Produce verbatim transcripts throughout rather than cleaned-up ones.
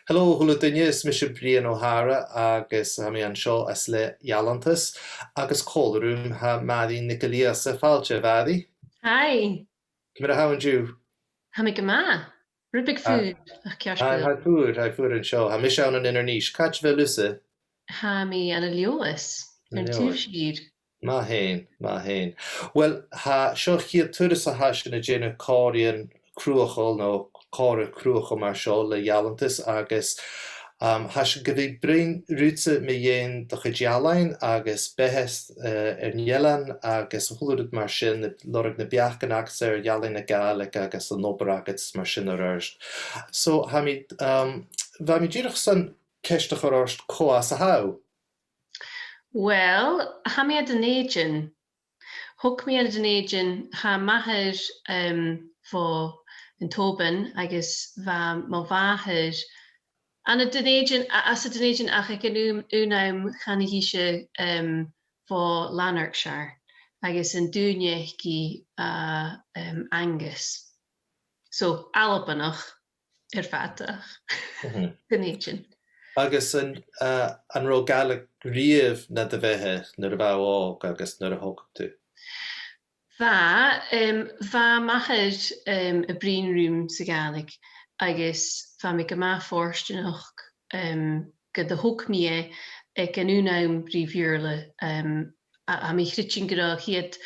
Hello, a h-uile duine, is mise Brian Ó hEadhra agus tha mi an seo às leth Ealantas agus còmhla rium tha Màiri NicGillÌosa. Fàilte, a Mhàiri. Hi. Ciamar a tha thu an-diugh? Tha mi gu math. Rud beag fuar, ach ceart gu leòr. Tha i fuar, tha i fuar an seo. Tha mise ann an Inbhir Nis. Càit a bheil thusa? Tha mi ann an Leòdhas, air an taobh siar. Math fhèin, math fhèin. Uill, tha seo a' chiad turas a tha sinn a' dèanamh còmhraidhean cruthachail no còmhradh cruthachail mar seo le Ealantas agus, um, tha sinn gu bhith a' bruidhinn riutsa mu dheidhinn do chuid ealain agus beatha, eh, air an eilean agus a h-uile rud mar sin, a' lorg na beachdan agadsa air ealain na Gàidhlig agus an obair agad mar sin air adhart. So, tha mi, um, bha mi dìreach son ceist a chur ort, cò às a tha thu? Uill, tha mi à Dùn Èideann. Thog mi à Dùn Èideann, tha m' athair, em, bho an t-Òban agus bha mo mhàthair ann an Dùn Èideann, a-, às a Dùn Èideann ach aig an aon, aon àm chanadh ise, em, bho Lanarkshire agus an duine aice, a, em, Angus. So, Albannach air fad, ach Dùn Èideann. Agus an, eh, an robh Gàidhlig riamh nad bheatha nuair a bha thu òg agus nuair a thogadh tu? Bha, em, bha m' athair, em, a' bruidhinn rium sa Ghàidhlig, agus bha mi gu math fortanach, em, gun do thog mi e aig an aon àm ri Bheurla, em, a, tha mi a' creidsinn gun robh a' chiad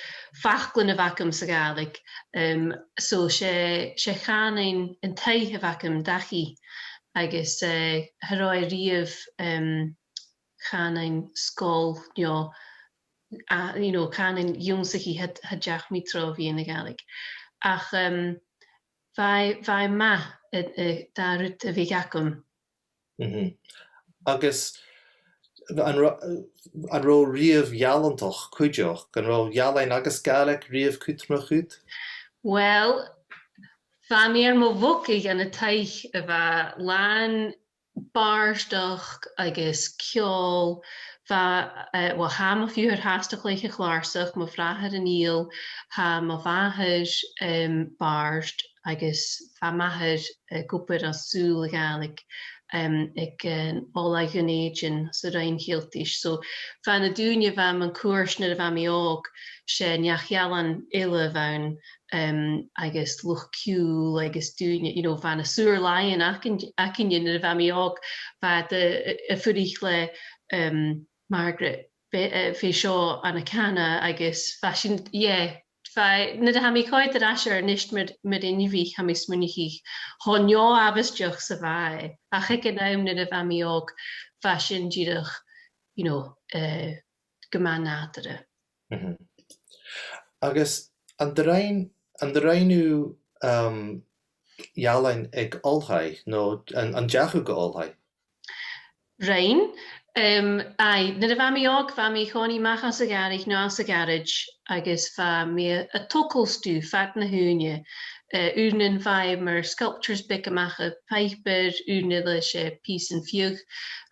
fhaclan a bh' agam sa Ghàidhlig. Em, so 's e, 's e chànain an taighe a bh' agam dachaigh, agus, eh, cha robh e riamh, em, chànain sgoil, no, a, you know, cànain ionnsachaidh, cha, cha deach mi tro mheadhan na Gàidhlig. Ach, em, bha, bha e math, eh, eh, dà rud a bhiodh agam. Mhm. Agus an ro-, an robh thu riamh ealantach cuideachd, an robh ealain agus Gàidhlig riamh cudromach dhut? Uill, bha mi air mo bhogadh ann an taigh a bha làn bàrdachd agus ceòl, bha, eh, uill, tha mo phiuthar fhathast a' cluich a' chlàrsach, mo bhràthair an fhidheall, tha mo mhàthair, em, bàrd, agus bha m' athair, eh, ag obair ann an saoghal na Gàidhlig, em, aig, eh, an Oilthigh Dhùn Èideann sa Roinn Cheiltis. So, bha na daoine a bha mun cuairt nuair a bha mi òg, 's e neach-ealain eile a bh' ann, em, agus luchd-ciùil agus daoine, you know, bha na saor-làithean againn, againne nuair a bha mi òg, bha iad a', a', a' fuireach le, em, Margaret Be-, eh, Fay Shaw ann an Cana agus bha sinn, yeah, bha, nuair a tha mi a' coimhead air ais air a-nis mar, mar inbhich, tha mi a' smaoineachadh cho neo-àbhaisteach 's a bha e, ach aig an àm nuair a bha mi òg, bha sin dìreach, you know, eh, gu math nàdarra. Mhm. Agus an do rinn, an do rinn thu, um, ealain aig oilthigh, no an, an deach thu gu oilthigh? Rinn. Em, aye, nuair a bha mi òg, bha mi a' coinneachadh a-mach anns a' ghàrradh, no anns a' gharaids, agus bha mi a', a' togail stuth fad na h-ùine. Eh, uaireannan bha e mar sculptures beag a-mach à pàipear, uaireannan eile 's e pìosan fiodh.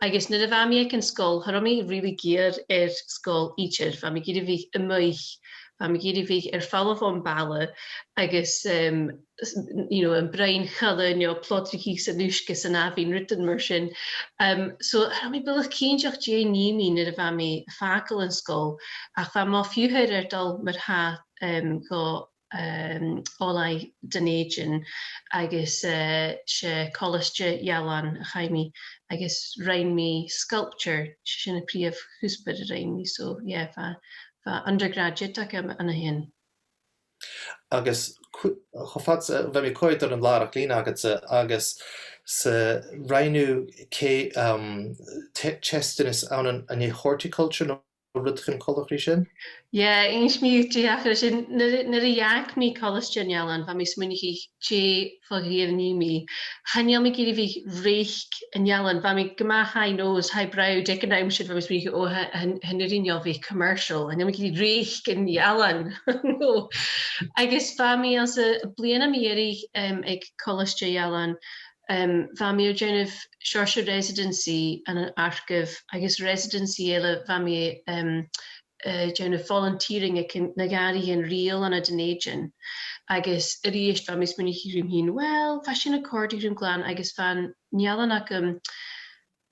Agus nuair a bha mi aig an sgoil, cha robh mi really ag iarraidh air sgoil idir, bha mi ag iarraidh a bhith a-muigh, bha mi ag iarraidh a bhith air falbh bhon bhaile, agus, em, s-, you know, am broinn choille no plodraigeadh san uisge san abhainn, rudan mar sin. Em, so, cha robh mi buileach cinnteach dè nì mi nuair a bha mi a' fàgail an sgoil, ach bha mo phiuthar air dol mar-thà, em, gu, em, Oilthigh Dhùn Èideann agus, eh, 's e Colaiste Ealain a chaidh mi, agus rinn mi sculpture, 's e sin am prìomh chuspair a rinn mi, so, yeah, bha, bha undergraduate agam an sin. Agus cu-, cho fad 's a bha mi a' coimhead air an làrach-lìn agadsa, agus 's e, rinn thu cè-, um, te-, teisteanas ann an, an e horticulture no rudeigin coltach ri sin? Yeah, innis mi dhut dè thachair ri sin. Nuair, nuair a dh'fhàg mi Colaiste an Ealain, bha mi a' smaoineachadh dè fo ghèir nì mi. Chan eil mi ag iarraidh a bhith reic an ealain. Bha mi gu math high nose, high brow, aig an àm sin, bha mi a' smaoineachadh, o, tha, tha, chan urrainn dhomh a bhith commercial. Chan eil mi ag iarraidh reic an ealain. No. Agus bha mi anns a' bhliadhna mu dheireadh, em, aig Colaiste Ealain, em, bha mi air dèanamh seòrsa residency ann an Arcaibh, agus residency eile bha mi, em, eh, dèanamh volunteering aig na gàrraidhean rìoghail ann an Dùn Èideann. Agus a-rithist bha mi a' smaoineachadh rium fhìn, well, bha sin a' còrdadh rium glan, agus bha an t-ealain agam,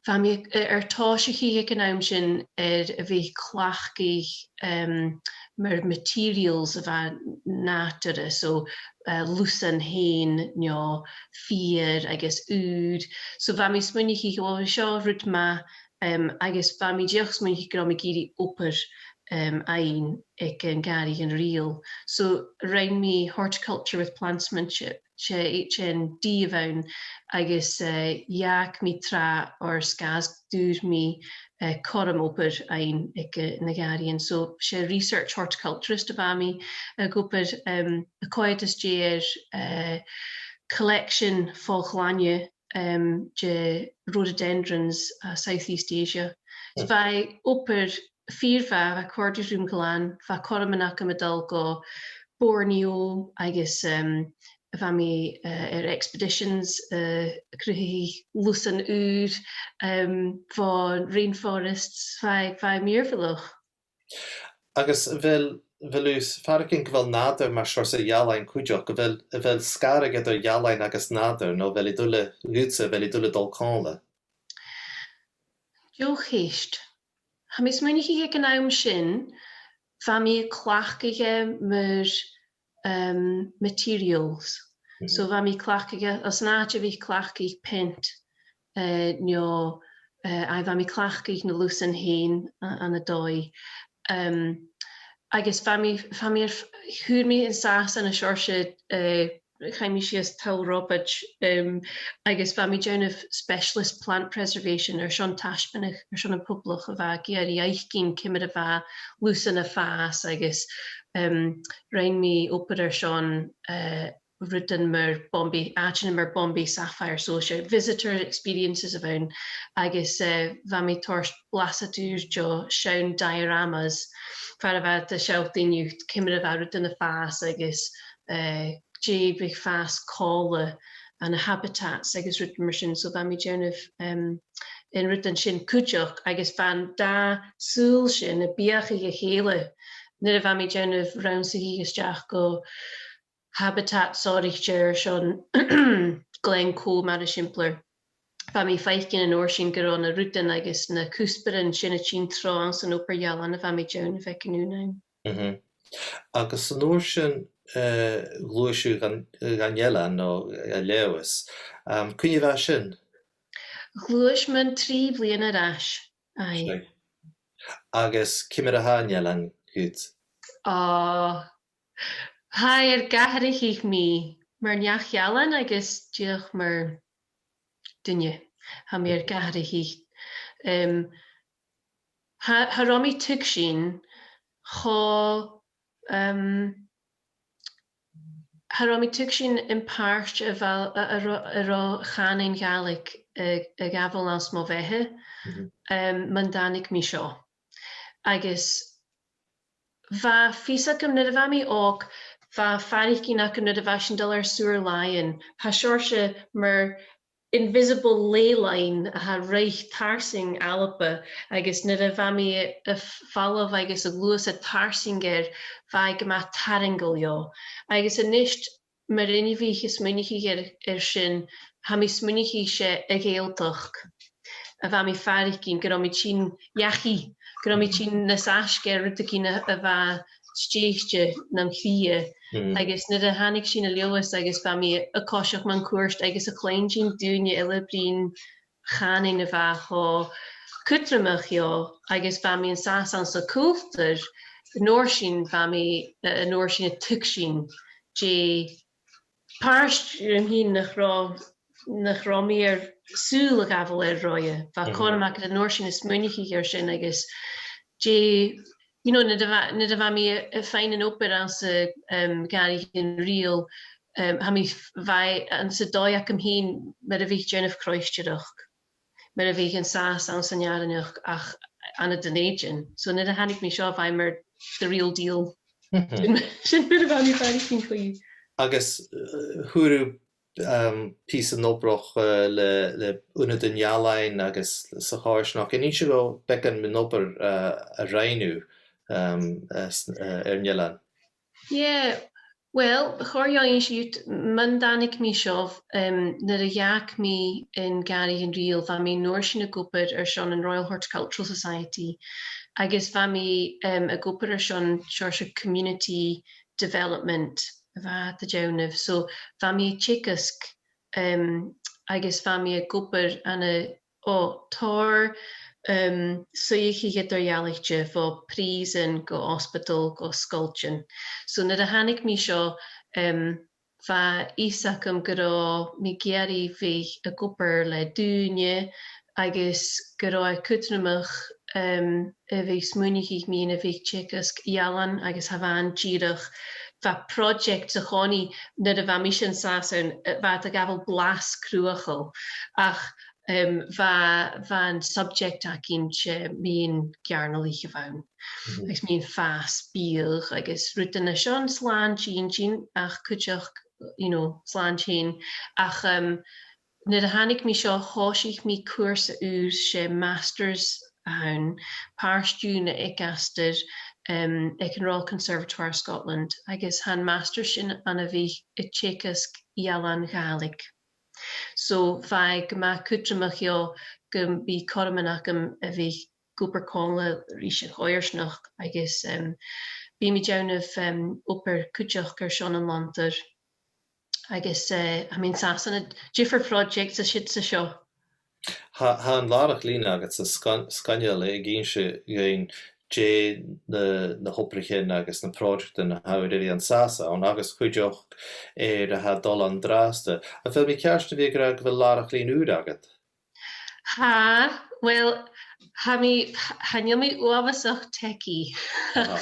bha mi, eh, air tòiseachadh aig an àm sin air a bhith a' cleachdadh, em, mar materials a bha nàdarra, so, eh, lusan fhèin, no feur agus ùir. So bha mi a' smaoineachadh, well, seo rud math, em, agus bha mi dìreach a' smaoineachadh gun robh mi ag iarraidh obair, em, fhaighinn aig an Gàrradh an Rìoghail. So rinn mi Horticulture with Plantsmanship, 's e H N D a bh' ann, agus, eh, dh'fhàg mi tràth oir 's gus an d' fhuair mi, eh, cothrom obair fhaighinn aig, eh, na gàrraidhean. So 's e research horticulturist a bha mi ag obair, em, a' coimhead às dèidh, eh, collection fo-ghlainne, em, de rhododendrons à Southeast Asia. So bha e obair fìor mhath, bha e a' còrdadh rium glan, bha cothroman agam a' dol gu Borneo agus, em, bha mi, eh, air expeditions, eh, a' cruthachadh lusan ùr, em, bho rainforests, bha e, bha e mìorbhaileach. Agus a bheil, a bheil thu a' faireachdainn gu bheil nàdar mar seòrsa ealain cuideachd, a bheil, a bheil sgaradh eadar ealain agus nàdar, no a bheil iad uile dhutsa, a bheil iad uile a' dol còmhla? Deagh cheist. Tha mi a' smaoineachadh aig an àm sin, bha mi a' cleachdadh e mar, em, materials. So bha mi a' cleachdadh e, anns an àite a bhith a' cleachdadh peant, eh, no, eh, aidh, bha mi a' cleachdadh na lusan fhèin a-, ann an dòigh. Em, agus bha mi, bha mi air f-, fhuair mi an sàs ann an seòrsa, eh, chaidh mi sìos Toll Roberts, em, agus bha mi a' dèanamh specialist plant preservation airson taisbeanadh, airson am poblach a bha ag iarraidh fhaicinn ciamar a bha lusan a' fàs agus, em, rinn mi obair airson, eh, rudan mar Bombay, àiteannan mar Bombay Sapphire, so 's e visitor experiences a bh' ann, agus, eh, bha mi a' toirt blasad ùr de sheann dioramas, far a bheil iad a' sealltainn dhut ciamar a bha rudan a' fàs agus, eh, dè bhiodh a' fàs còmhla ann an habitats agus rudan mar sin, so bha mi a' dèanamh, em, an rudan sin cuideachd, agus bha an dà sùil sin a' biathadh a chèile nuair a bha mi a' dèanamh rannsachadh a-steach gu habitat sònraichte airson Glencoe mar eisimpleir. Bha mi a' faicinn an uair sin gun robh na rudan agus na cuspairean sin a' tighinn tro anns an obair ealain a bha mi a' dèanamh aig an aon àm. Mhm. Agus an uair sin, eh, ghluais thu dhan, dhan eilean no a Leòdhas. Em, cuin a bha sin? Ghluais mi trì bliadhna air ais. Aye. Right. Agus ciamar a tha an t-eilean dhut? Ò, tha e air gathraicheadh mi mar neach-ealain agus dìreach mar dhuine. Tha mi air gathraicheadh. Em, tha, cha robh mi a' tuigsinn cho, em, cha robh mi a' tuigsinn am pàirt a bha, a, a ro-, a robh cànan Gàidhlig a', a' gabhail anns mo bheatha, em, mun tàinig mi seo. Agus bha fios agam nuair a bha mi òg, bha faireachdainn agam nuair a bha sinn a' dol air saor-làithean, tha seòrsa mar invisible ley line a tha a' ruith tarsainn Alba, agus nuair a bha mi a' f-, falbh agus a' gluasad tarsainn air, bha e gu math tarraingeil dhomh. Agus a-nis, mar a bha mi a' smaoineachadh air, air sin, tha mi a' smaoineachadh 's e a' Ghàidhealtachd a bha mi a' faireachdainn, gun robh mi a' tighinn dhachaigh, gun robh mi a' tighinn nas fhaisge air rudeigin a, a bha stèidhichte nam chridhe. Mm. Agus nuair a thàinig sinn a Leòdhas agus bha mi a' coiseachd mun cuairt agus a' cluinntinn daoine eile a' bruidhinn cànain a bha cho cudromach dhomh, agus bha mi an sàs anns a' chultar, an uair sin bha mi, eh, an uair sin a' tuigsinn dè pàirt rium fhìn nach robh, nach robh mi air sùil a ghabhail air roimhe. Bha cothrom agad an uair sin a' smaoineachadh air sin agus dè, you know, nuair a bha, nuair a bha mi a', a' faighinn an obair anns a', em, Gàrradh an Rìoghail, em, tha mi f-, bha e anns an dòigh agam fhìn mar a bhith a' dèanamh croitearachd, mar a bhith an sàs anns an fhearann ach ann an Dùn Èideann. So nuair a thàinig mi seo, bha e mar the real deal. Mhm. Sin, sin mar a bha mi a' faireachdainn co-dhiù. Agus, eh, fhuair thu, um, pìosan obrach, eh, le, le Ionad an Ealain agus sa choimhearsnachd. An innis thu beagan mun obair, eh, a rinn thu, um, uh, air an eilean? Yeah, well, chòrd e rium, mun tàinig mi seo, um, nuair a dh'fhàg mi an Gàrradh an Rìoghail, bha mi an uair sin ag obair airson an Royal Horticultural Society, agus bha mi, um, ag obair airson seòrsa community development a bha iad a' dèanamh. So bha mi a' teagasg, um, agus bha mi ag obair ann an, o, tòrr, um, suidheachaidhean eadar-dhealaichte, bho phrìosan gu ospadal gu sgoiltean. So nuair a thàinig mi seo, um, bha fios agam gun robh mi ag iarraidh a bhith ag obair le daoine agus gun robh e cudromach, um, a bhith smaoineachadh mun a bhith teagasg ealain agus tha bha an dìreach, bha project sa chòmhnaidh nuair a bha mise an sàs ann, bha iad a' gabhail blas cruthachail, ach, um, bha, bha an subject againn, 's e mun earnaillich a bh' ann. Agus mun fàs biadh agus rudan a tha sin slàn a' tighinn, ach cuideachd, you know, slàn a' tighinn. Ach, um, nuair a thàinig mi seo, thòisich mi cùrsa ùr, 's e masters a th' ann, pàirt dhiubh aig astar, um, aig an Royal Conservatoire of Scotland, agus tha am masters sin ann a bhith a' teagasg ealain Ghàidhlig. So bha e gu math cudromach dhomh gum bi cothrom agam a bhith ag obair còmhla ris a' choimhearsnachd agus, um, bidh mi a' dèanamh, um, obair cuideachd airson an Lanntair. Agus, eh, tha mi an sàs ann an diofar projects an siud 's an seo. Tha, tha an làrach-lìn agad-sa sgoin-, sgoinneil ag innse dhuinn dè na, na h-obraichean agus na pròiseactan a tha thu air a bhith an sàs ann, agus cuideachd air a tha dol an-dràsta. A bheil mi ceart a bhith ag ràdh gu bheil làrach-lìn ùr agad? Tha, well, tha mi, chan eil mi uabhasach techie. Aha.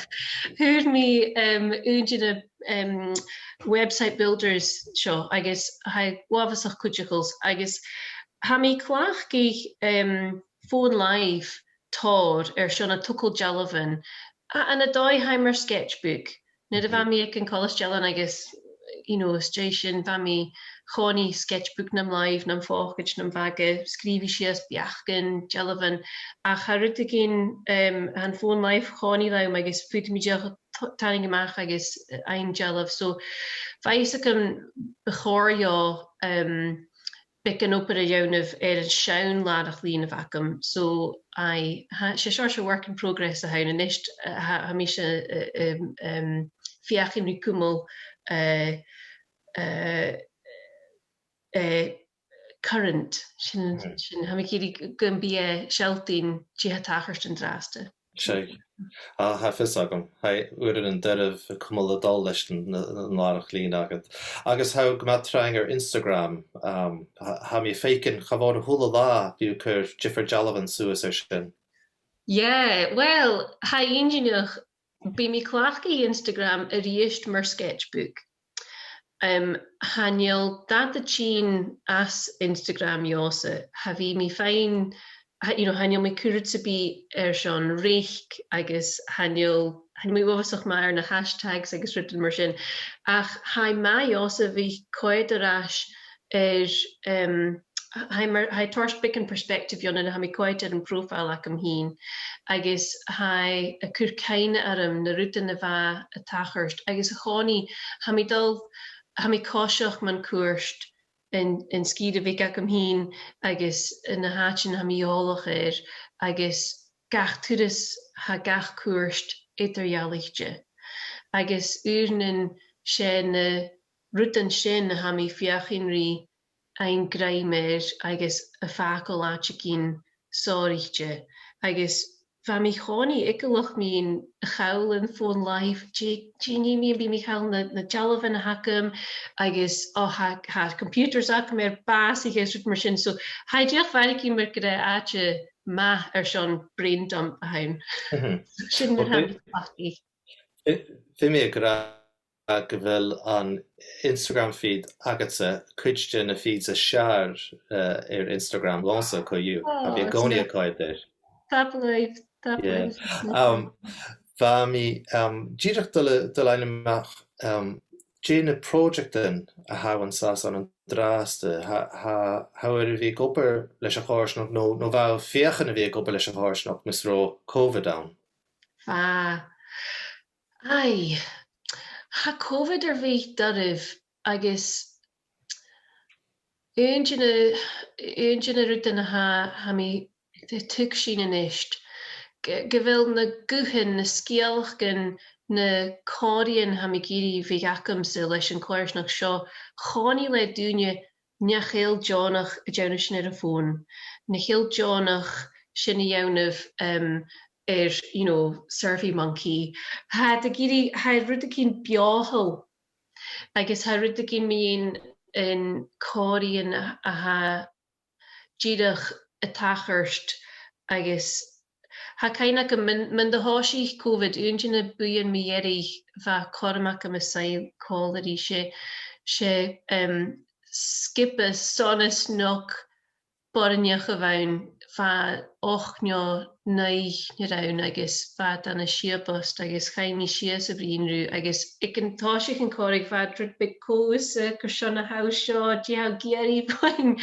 Fhuair mi, um, aon de na, um, website builders seo, agus tha e uabhasach cuideachail, agus tha mi a' cleachdadh, um, fòn-làimhe tòrr airson a' togail dealbhan. A, ann an dòigh, tha e mar sketchbook. Nuair a bha mi aig an Colaiste Ealain agus, you know, às dèidh sin, bha mi an-còmhnaidh sketchbook nam làimh, nam phòcaid, nam bhaga, sgrìobhadh sìos beachdan, dealbhan, ach tha rudeigin, um, tha am fòn-làimhe an-còmhnaidh leam agus faodaidh mi dìreach t-, tarraing a-mach agus, eh, fhaighinn dealbh. So, bha fhios agam bu chòir dhomh, um, beagan obair a dhèanamh air an seann làrach-lìn a bh' agam. So, aye, tha, 's e seòrsa work in progress a th' ann a-nis, eh, tha, tha mise, eh, um, um, a' feuchainn ri cumail, eh, eh, eh, current. Sin, sin, tha mi ag iarraidh gum bi e a' sealltainn dè tha a' tachairt an-dràsta. Seadh. Ah, tha fios agam. Tha e uaireannan doirbh a' cumail a' dol leis an, an, an làrach-lìn agad. Agus tha thu gu math trang air Instagram. Um, tha, tha mi a' faicinn cha mhòr a h-uile latha bidh thu a' cur diofar dealbhan suas air sin. Yeah, well, tha e inntinneach, bidh mi a' cleachdadh Instagram a-rithist mar sketchbook. Um, chan eil dad a' tighinn às Instagram dhòmhsa, cha bhi mi fhèin, cha, you know, chan eil mi a' cur rud sam bith airson reic agus chan eil, chan eil mi uabhasach math air na hashtags agus rudan mar sin. Ach tha e math dhòmhsa a bhith a' coimhead air ais air, um, tha e mar, tha e a' toirt beagan perspective dhomh nuair a tha mi a' coimhead air an profile agam fhìn, agus tha e a' cur cuimhne orm na rudan a bha a' tachairt, agus an-còmhnaidh, tha mi a' dol, tha mi a' coiseachd mun cuairt an, an sgìre bheag agam fhìn, agus na h-àitean a tha mi eòlach air, agus gach turas tha gach cuairt eadar-dhealaichte. Agus uaireannan 's e na rudan sin a tha mi a' feuchainn ri fhaighinn grèim air agus a' fàgail àiteigin sònraichte. Agus bha mi an-còmhnaidh eagalach mun a' call am fòn-làimhe, dè, dè nì mi, bidh mi a' call na, na dealbhan a th' agam, agus, o, tha, tha computers agam air bàsachadh is rud mar sin. So, tha e dìreach a' faireachdainn mar gur e àite math airson brain dump a th' ann. Mhm. Sin mar a tha mi a' cleachdadh. Bidh, bidh mi ag ràdh gu bheil an Instagram feed agadsa cuid de na feeds as fheàrr, eh, air Instagram dhòmhsa co-dhiù. Tha mi an-còmhnaidh a' coimhead air. Tapadh leibh, tapadh leibh. Yeah. Um, bha mi, um, dìreach a' dol a, dol a dh'fhaighinn a-mach, um, dè na pròiseactan a tha thu an sàs ann an-dràsta, tha, tha, tha thu air a bhith ag obair leis a' choimhearsnachd, no, no bha thu a' feuchainn a bhith ag obair leis a' choimhearsnachd mus robh Covid ann? Bha, Aye, tha Covid air a bhith doirbh agus aon de na, aon de na rudan a tha, tha mi a' tuigsinn a-nis, gu, gu bheil na guthan, na sgeulachdan, na còmhraidhean a tha mi ag iarraidh a bhith agamsa leis a' choimhearsnachd seo, còmhnaidh le daoine nach eil deònach a' dèanamh sin air a' fòn, nach eil deònach sin a dhèanamh, um, air, you know, SurveyMonkey. Tha iad ag iarraidh, tha rudeigin beothail, agus tha rudeigin mu dheidhinn na còmhraidhean a, a tha dìreach a' tachairt, agus tha cuimhne agam mun, mun do thòisich Covid, aon de na buidhnean mu dheireadh a bha cothrom agam a' suidhe còmhla ris, 's e, 's e, um, sgioba sona snog boireannach a bh' ann, bha ochd no naoi an rann agus bha iad ann an sia-post agus chaidh mi sìos a bhruidhinn riutha agus aig an toiseach a' chòmhraidh bha iad rud beag còmhla, carson a tha thu seo, dè tha thu ag iarraidh bhuainn?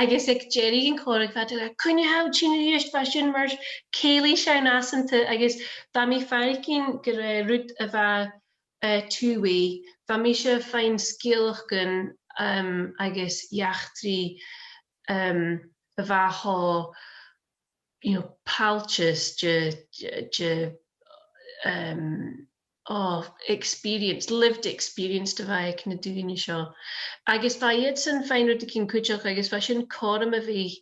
Agus aig deireadh a' chòmhraidh bha iad ag ràdh, cuin a tha thu a' tighinn a-rithist? Bha sin mar cèilidh seann-fhasanta agus bha mi a' faireachdainn gur e rud a bha, eh, two-way. Bha mise a' faighinn sgeulachdan, um, agus eachdraidh, um, a bha cho, you know, pailteas de, de, de, um, o, experience, lived experience a bha aig na daoine seo. Agus bha iadsan a' faighinn rudeigin cuideachd, agus bha sin cothrom a bhith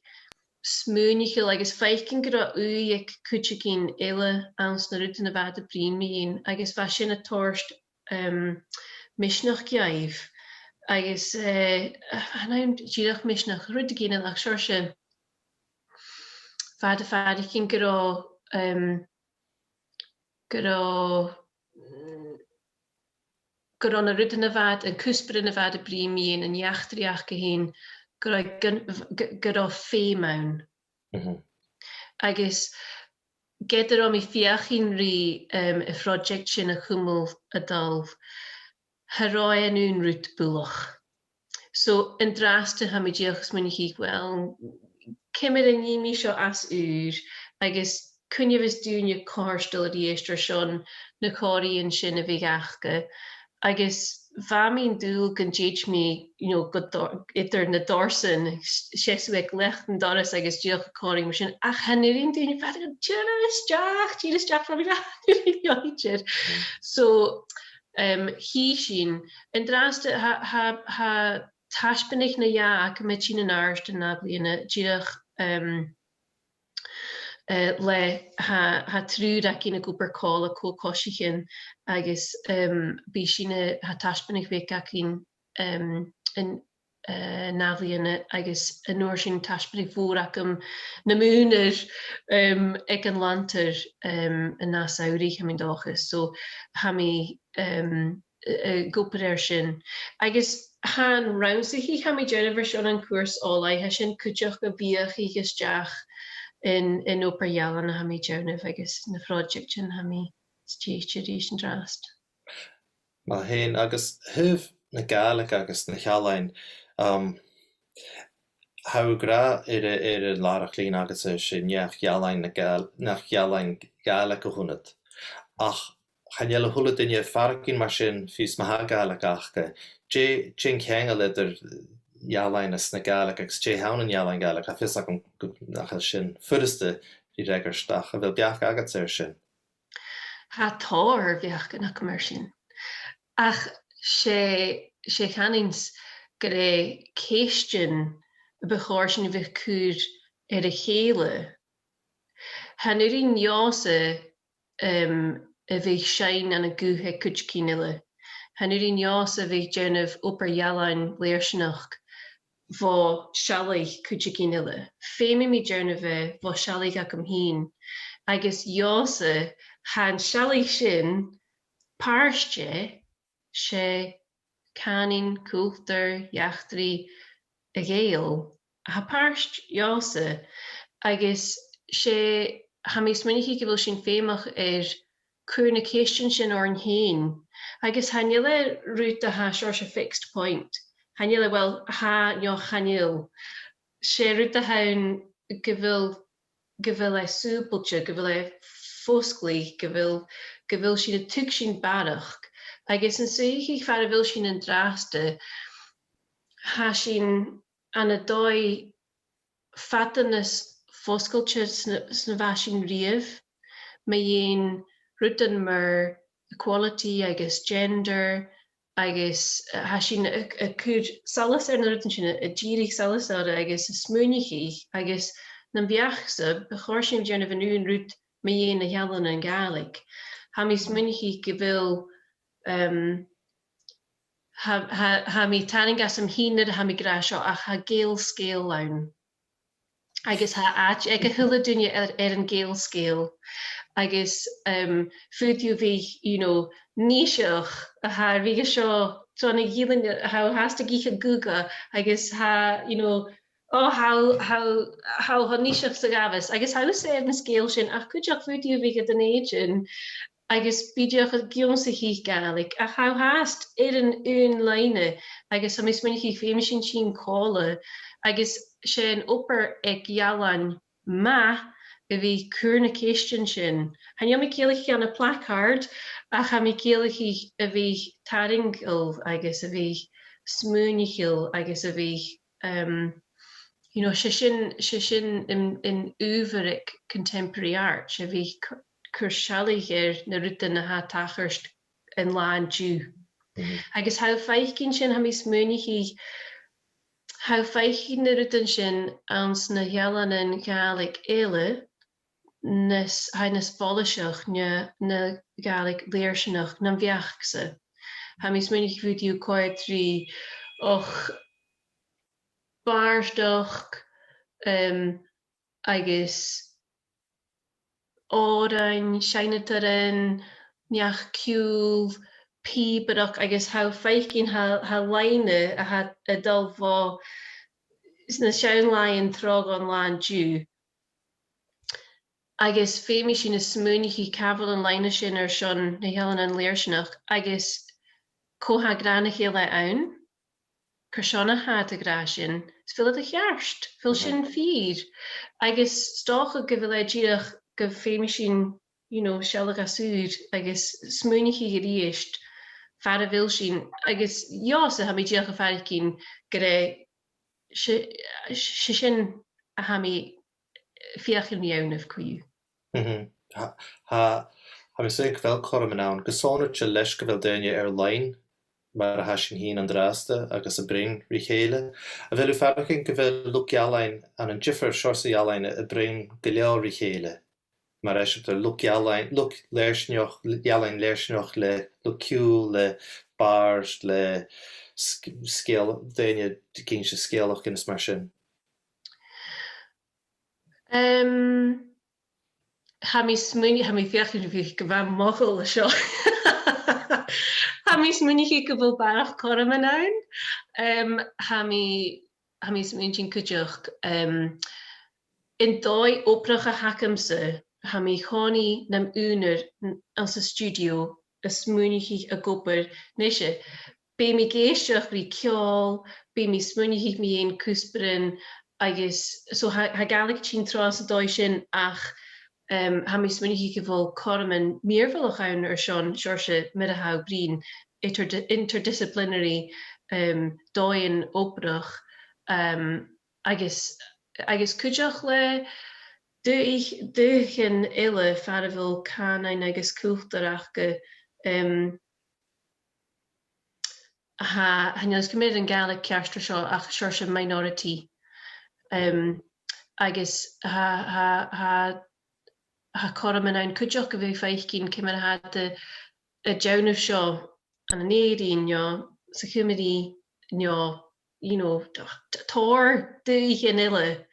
smaoineachail agus faicinn gun robh ùidh aig cuideigin eile anns na rudan a bha iad a' bruidhinn mu dheidhinn, agus bha sin a' toirt, um, misneachd dhaibh. Agus, eh, chan ann dìreach misneachd, rudeigin eile, ach seòrsa, bha iad a' faireachdainn gun robh, um, gun robh, gun robh na rudan a bha iad, an cuspairean a bha iad a' bruidhinn mu dheidhinn, an eachdraidh aca fhèin, gun robh, gun, gun robh feum ann. Mhm. Agus ged a bha mi a' feuchainn ri, um, a' phroject sin a chumail a' dol, cha robh e an aon rud buileach. So, an-dràsta tha mi dìreach a' smaoineachadh, well, ciamar a nì mi seo às ùr, agus cuin a bhios daoine cofhurtail a-rithist airson na còmhraidhean sin a bhith aca. Agus bha mi an dùil gun tèid mi, you know, gu do-, eadar na dorsan, s-, seasamh aig leac an dorais agus dìreach a' còmhradh mar sin. Ach chan urrainn daoine, bha iad ag ràdh, "Dìreach a-steach, dìreach a-steach, bha mi ag ràdh, dìreach a-steach." So, um, chì sinn. An-dràsta, tha, tha, tha taisbeanadh no dhà agam a' tighinn an-àirde an ath-bhliadhna, dìreach, um, eh, le, tha, tha triùir againn ag obair còmhla, co-choisichean, agus, um, bidh sinn a', tha taisbeanadh bheag againn, um, an, eh, an ath-bhliadhna, agus an uair sin taisbeanadh mhòr agam nam aonar, um, aig an Lanntair, um, an ath-samhradh, tha mi an dòchas. So, tha mi, um, eh, eh, ag obair air sin. Agus tha an rannsachaidh a tha mi a' dèanamh airson an cùrsa oilthigh, tha sin cuideachd a' bhiathadh a-steach an, an obair-ealain a tha mi a' dèanamh agus na pròiseactan a tha mi stèidhichte ris an-dràsta. Math fhèin, agus a thaobh na Gàidhlig agus na h-ealain, um, tha thu ag ràdh air a', air an làrach-lìn agadsa sin, neach-ealain na Gàidh-, neach-ealain Gàidhlig a th' annad. Ach chan eil a h-uile duine a' faireachdainn mar sin fiù 's ma tha Gàidhlig aca. Dè, dè an ceangal eadar ealain is na Gàidhlig agus dè th' ann an ealain Ghàidhlig? Tha fios agam gu, nach eil sin furasta ri fhreagairt, ach a bheil beachd agadsa air sin? Tha tòrr bheachdan agam air sin. Ach 's e, 's e chanainn-sa gur e ceistean a bu chòir sinn a bhith a' cur air a chèile. Chan urrainn dhòmhsa, um, a bhith a' seinn ann an guth aig cuideigin eile. Chan urrainn dhòmhsa a bhith a' dèanamh obair-ealain lèirsinneach bho sealladh cuideigin eile. Feumaidh mi dèanamh e bho sealladh agam fhìn. Agus dhòmhsa, tha an sealladh sin pàirt dheth, 's e cànan, cultar, eachdraidh a' Ghàidheal a tha pàirt dhòmhsa, agus 's e, tha mi a' smaoineachadh gu bheil sinn feumach air cur na ceistean sin oirnn fhèin, agus chan eil e rud a tha seòrsa fixed point. Chan eil e, well, tha no chan eil. 'S e rud a th' ann gu bheil, gu bheil e sùbailte, gu bheil e fosgailte, gu bheil, gu bheil sinn a' tuigsinn barrachd, agus an suidheachadh far a bheil sinn an-dràsta, tha sinn ann an dòigh fada nas fosgailte 's na, 's na bha sinn riamh, mu dheidhinn rudan mar equality agus gender, agus, eh, tha sinn a', a' cur solas air na rudan sin, a', a' dìreadh solas orra agus a' smaoineachadh, agus nam bheachd-sa, bu chòir sinn a' dèanamh an aon rud mu dheidhinn na h-ealain Ghàidhlig. Tha mi a' smaoineachadh gu bheil, em, tha, tha, tha mi a' tarraing asam fhìn nuair a tha mi ag ràdh seo, ach tha Gaelscale ann. Agus tha àite aig a h-uile duine air, air an Gaelscale. Agus, em, faodaidh tu bhith, you know, niseach a tha air bhith seo, son a dh'fhileann a tha thu fhathast ag ithe guga, agus tha, you know, o, tha, tha, tha, tha niseach sa ghabhas. Agus tha thusa air na sgèil sin, ach cuideachd faodaidh tu bhith gad an èideann, agus bidh iad ag ionnsachadh Gàidhlig, ach tha thu fhathast air an aon loidhne, agus tha mi a' smaoineachadh feumaidh sinn tighinn còmhla, agus 's e an obair aig ealain math a bhith a' cur na ceistean sin. Chan eil mi a' ciallachadh ann am placard, ach tha mi a' ciallachadh a bhith tarraingeil agus a bhith smaoineachail agus a bhith, um, you know, 's e sin, 's e sin an, an uimhir aig contemporary art, a bhith c-, cur sealladh air na rudan a tha a' tachairt an là an-diugh. Mhm. Agus tha thu a' faicinn sin, tha mi a' smaoineachadh, tha thu a' faicinn na rudan sin anns na h-ealainean Gàidhlig eile, nas, tha e nas follaiseach na, na Gàidhlig lèirsinneach nam bheachd-sa. Tha mi a' smaoineachadh gu bheil thu a' coimhead ri, och, bàrdachd, em, agus òrain, seinneadairean, neach-ciùil, pìobaireachd, agus tha thu a' faicinn, tha, tha loidhne a tha a' dol bho, 's na seann làithean tro gu an là an-diugh. Agus feumaidh sinn a' smaoineachadh càit a bheil an loidhne sin airson na h-ealainean lèirsinneach, agus cò tha ag ràdh nach eil e ann, carson a tha iad ag ràdh sin, is a bheil e ceart, a bheil sin fìor, agus 's dòcha gu bheil e dìreach gum feumaidh sinn, you know, sealladh às ùr agus smaoineachadh a-rithist far a bheil sinn, agus dhòmhsa tha mi dìreach a' faireachdainn gur e, 's e, 's e sin a tha mi a' feuchainn ri fhaighinn co-dhiù. Mhm. Tha, tha, tha mi a' smaoineachadh gu bheil cothroman ann, gu sònraichte leis gu bheil daoine air-loidhne, mar a tha sinn fhìn an-dràsta, agus a' bruidhinn ri chèile. A bheil thu a' faireachdainn gu bheil luchd-ealain ann an diofar seòrsa ealain a' bruidhinn gu leòr ri chèile? Mar eisimpleir luchd-ealain, luchd-lèirsinneach, ealain lèirsinneach le luchd-ciùil, le bàird, le sg-, sgeul-, daoine ag innse sgeulachdan is mar sin. Em, tha mi a' smaoin-, tha mi a' feuchainn ri bhith gu math modhail an seo. Tha mi a' smaoineachadh gu bheil barrachd chothroman ann. Em, tha mi, tha mi a' smaoineachadh cuideachd, em, an dòigh obrach a th' agamsa, tha mi an-còmhnaidh nam aonar n-, anns an stiùidio, a' smaoineachadh ag obair, nise, bidh mi ag èisteachd ri ceòl, bidh mi a' smaoineachadh mu dheidhinn cuspairean, agus so tha, tha Gàidhlig a' tighinn tro san dòigh sin, ach, em, tha mi a' smaoineachadh gu bheil cothroman mìorbhaileach ann airson seòrsa mar a tha thu a' bruidhinn, inter-, interdisciplinary, em, dòighean obrach, em, agus, agus cuideachd le dùth-, dùthchannan eile far a bheil cànain agus cultar aca, em, tha, chan eil fhios agam an e an Gàidhlig ceart air seo, ach seòrsa minority. Em, agus tha, tha, tha, tha cothroman ann cuideachd a bhith a' faicinn ciamar a tha iad a', a' dèanamh seo ann an Èirinn, no sa Chuimrigh, no, you know, t-, t-, tòrr dùthchannan eile.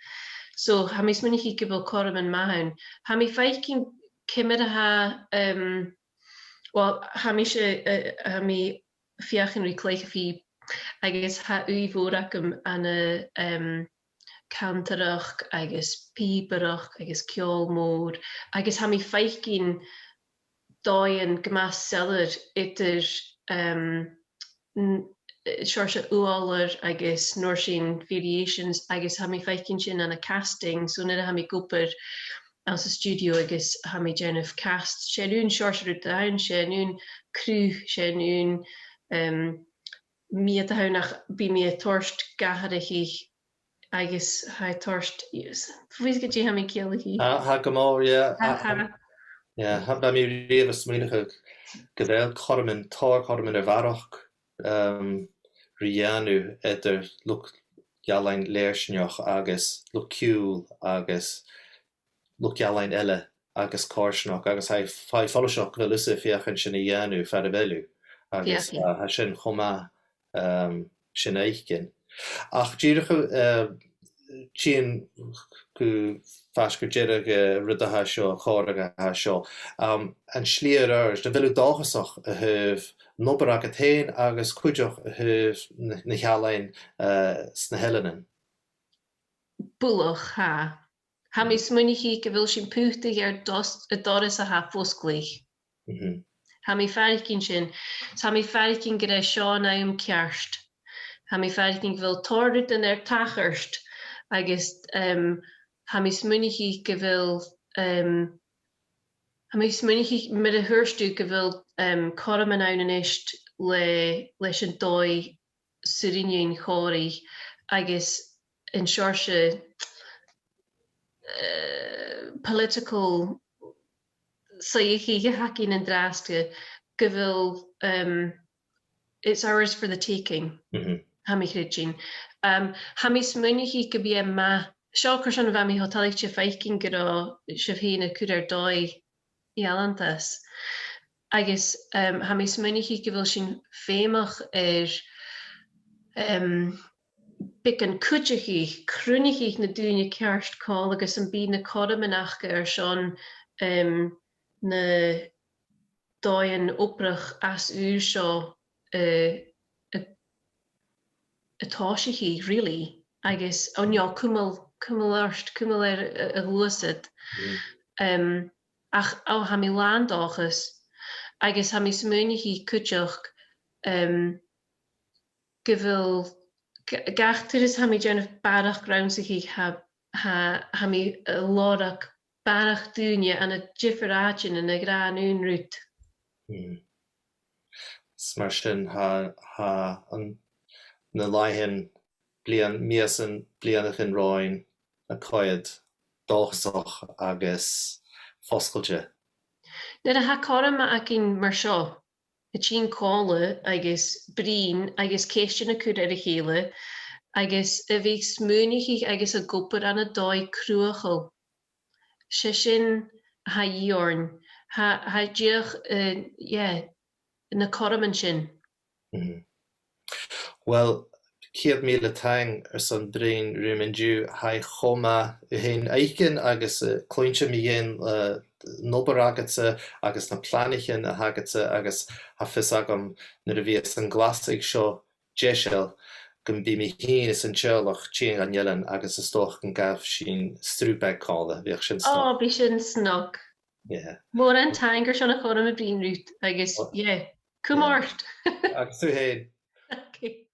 So, tha mi a' smaoineachadh gu bheil cothroman math ann. Tha mi a' faicinn ciamar a tha, em, well, tha mise, eh, tha mi a' feuchainn ri cluich a' phìob, agus tha ùidh mhòr agam ann an, em, cantaireachd agus pìobaireachd agus ceòl mòr, agus tha mi a' faicinn dòighean gu math soilleir eadar, em, n-, eh, seòrsa ùrlar agus an uair sin variations, agus tha mi a' faicinn sin ann an casting, so nuair a tha mi ag obair anns an stiùidio agus tha mi a' dèanamh cast. 'S e an aon seòrsa rud a th' ann, 's e an aon chruth, 's e an aon, em, meud a th' ann, ach bidh mi a' toirt gu h-àraidh agus tha e a' toirt, yes. Bha fios gu dè tha mi a' ciallachadh. Tha, tha gu mòr, yeah. Tha, tha, tha. Yeah, tha, bha mi a-riamh a' smaoineachadh gu bheil cothroman, tòrr chothroman a bharrachd, um, ri dhèanamh eadar luchd-ealain lèirsinneach agus luchd-ciùil agus luchd-ealain eile agus coimhearsnachd, agus tha e, tha e follaiseach gu bheil thusa a' feuchainn sin a dhèanamh far a bheil thu. Agus, feuchainn, uh, tha sin cho math, um, sin fhaicinn. Ach dìreach, uh, tighinn gu faisg air deireadh, uh, rud a tha seo, a' chòmhradh a tha seo, um, an slighe air adhart, a bheil thu dòchasach a thaobh an obair agad fhèin agus cuideachd a thaobh na, na h-ealain, uh, 's na h-eileanan? Buileach, tha. Tha mi a' smaoineachadh gu bheil sinn a' putadh air dos-, an doras a tha fosgladh. Mhm. Tha mi a' faireachdainn sin. Tha mi a' faireachdainn gur e seo an àm ceart. Tha mi a' faireachdainn gu bheil tòrr rudan air tachairt agus, em, tha mi a' smaoineachadh gu bheil, em, tha mi a' smaoineachadh, mar a thuirt thu, gu bheil, em, cothroman ann a-nis le, leis an dòigh 's urrainn dhuinn còmhradh agus an seòrsa, eh, political suidheachadh a th' againn an-dràsta gu bheil, um, it's ours for the taking. Mhm. Tha mi a' creidsinn. Um, tha mi a' smaoineachadh gum bi e math, seo carson a bha mi cho toilichte faicinn gun robh sibh fhèin a' cur air dòigh ealantas. Agus, um, tha mi a' smaoineachadh gu bheil sinn feumach air, um, beagan cuideachaidh, cruinneachadh na daoine ceart còmhla agus am bi na cothroman aca airson, um, na dòighean obrach às ùr seo, uh, a, a tòiseachadh, really, agus, o neo, cumail, cumail ort, cumail air a, a ghluasad. Mm. Um, ach, o, tha mi làn dòchas, agus tha mi a' smaoineachadh cuideachd, um, gu bheil g-, gach turas a tha mi a' dèanamh barrachd rannsachaidh, tha, tha, tha mi a' lorg barrachd dhaoine ann an diofar àitean a' gràdh an aon rud. Mm. 'S mar sin, tha, tha an, na làithean, bliadhn-, mìosan, bliadhnaichean romhainn a' coimhead dòchasach agus fosgailte. Nuair a tha cothrom againn mar seo, a' tighinn còmhla agus bruidhinn agus ceistean a' cur air a chèile, agus a bhith a' smaoineachadh agus ag obair ann an dòigh cruthachail. 'S e sin a tha a dhìth oirnn. Tha, tha dìreach, eh, yeah, na cothroman sin. Mhm. Uill, ceud mìle taing airson bruidhinn rium an-diugh. Tha e cho math thu fhèin fhaicinn agus, eh, cluinntinn mu dheidhinn, eh, an obair agadsa agus na planaichean a th' agadsa, agus tha fios agam nuair a bhios an glasadh seo deiseil gum bi mi fhìn is an teaghlach a' tighinn dhan eilean agus is dòcha gun gabh sinn sruth beag còmhla. Bhiodh sin snog. O, bidh sin snog. Yeah. Mòran taing airson a' chothrom a bhruidhinn riut agus, o, yeah, cùm ort. Agus thu fhèin. Okay.